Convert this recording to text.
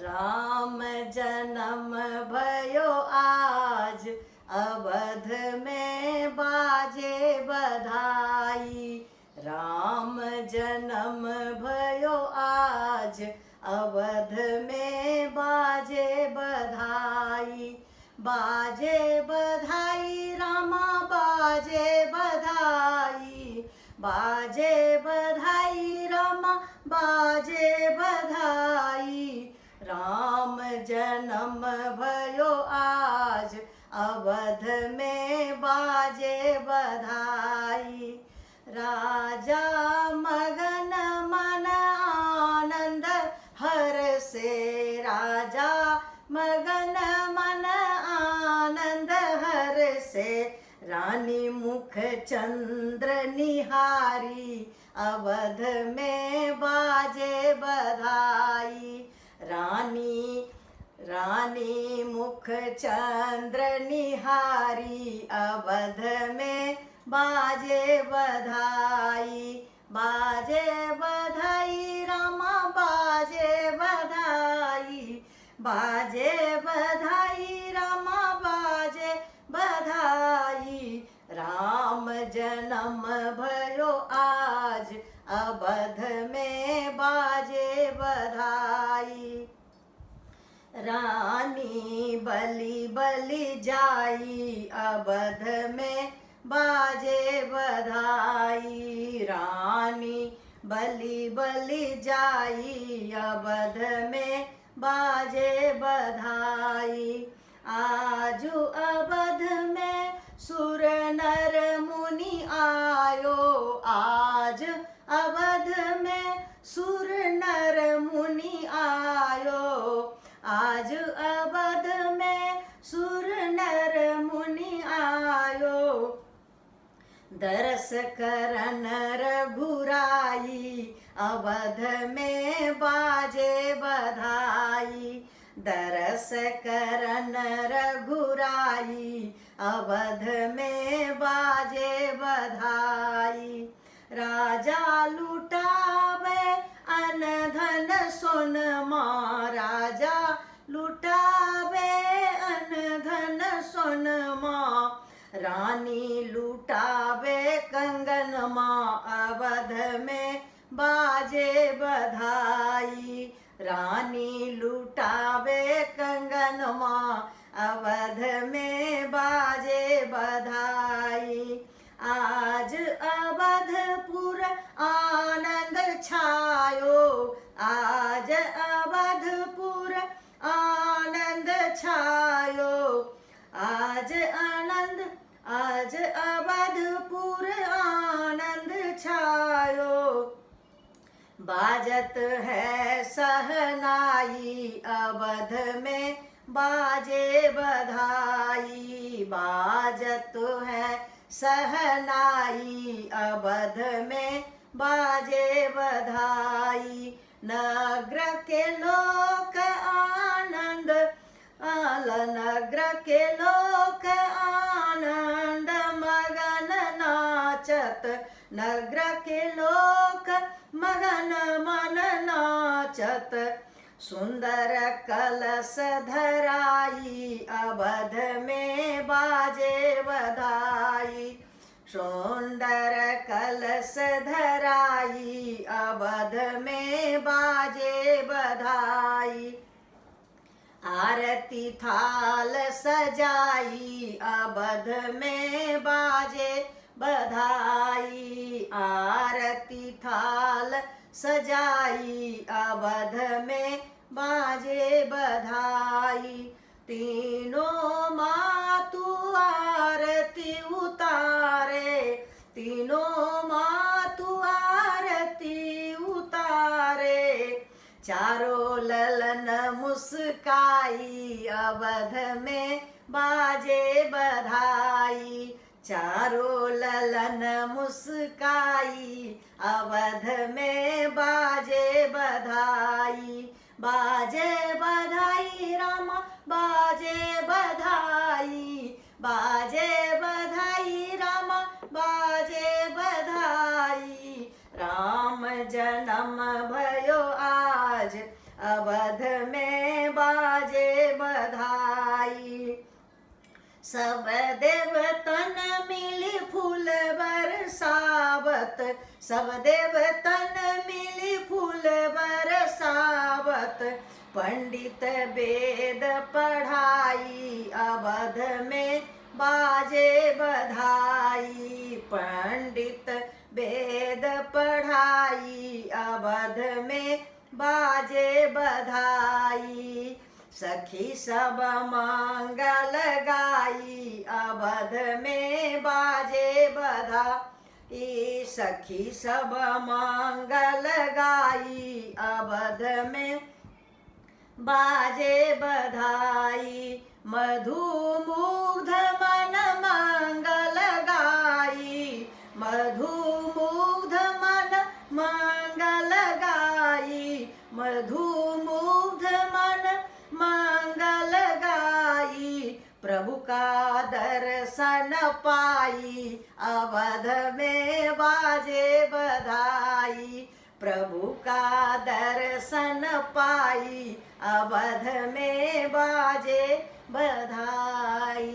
राम जन्म भयो आज, अवध में बाजे बधाई। राम जन्म भयो आज, अवध में बाजे बधाई। बाजे बधाई रामा बाजे बधाई, बाजे बधाई रामा बाजे बधाई। राम जन्म भयो आज, अवध में बाजे बधाई। राजा मगन मन आनंद हर से, राजा मगन मन आनंद हर से। रानी मुख चंद्र निहारी, अवध में बाजे बधाई। रानी रानी मुख चंद्र निहारी, अवध में बाजे बधाई। बाजे बधाई रामा बाजे बधाई, बाजे बधाई रामा बाजे बधाई। राम जन्म भयो आज, अवध में बाजे बधाई। रानी बलि बलि जाई, अवध में बाजे बधाई। रानी बलि बलि जाई, अवध में बाजे बधाई। आजु अवध में सुर नर मुनि आयो, आज अवध में सुर नर मुनि आयो। आज अवध में सुर नर मुनि आयो। दरस करन रघुराई, अवध में बाजे बधाई। दरस करन रघुराई, अवध में बाजे बधाई। राजा लुटावे अन धन सोनमा, राजा लुटावे अन धन सोनमा। रानी लुटावे कंगनमा, अवध में बाजे बधाई। रानी लुटावे कंगनमा, अवध में बाजे बधाई। आज अवधपुर आनंद छायो, आज अवधपुर आनंद छायो। आज आनंद, आज अवधपुर आनंद छायो। बाजत है सहनाई, अवध में बाजे बधाई। बाजत है सहनाई, अवध में बाजे बधाई। नगर के लोक आनंद आल, नगर के लोक आनंद मगन नाचत। नगर के लोक मगन मन नाचत। सुंदर कलश धराई, अवध में बाजे बधाई। सुंदर कलश धराई, अवध में बाजे बधाई। आरती थाल सजाई, अवध में बाजे बधाई। आरती थाल सजाई, अवध में बाजे बधाई। तीनों मातु आरती उतारे, तीनों मातु आरती उतारे। चारों ललन मुस्काई, अवध में बाजे बधाई। चारों ललन मुस्काई, अवध में बाजे बधाई। बाजे बधाई रामा बाजे बधाई, बाजे बधाई रामा बाजे बधाई। राम जन्म भयो आज, अवध में बाजे बधाई। सब देवतन मिली फूल बरसावत, सब देवतन मिली फूल बरसावत, पंडित वेद पढ़ाई अवध में बाजे बधाई। पंडित वेद पढ़ाई अवध में बाजे बधाई। सखी सब मंगल गाई अवध में बाजे बधाई। सखी सब मंगल गाई अवध में बाजे बधाई। मधुमुग्ध मन मंगल गाई, मधुमुग्ध मन मंगल गाई, मधुमुग्ध मन मंगल गाई, प्रभु का दर्शन पाई अवध में बाजे बधाई। प्रभु का दर्शन पाई अवध में बाजे बधाई।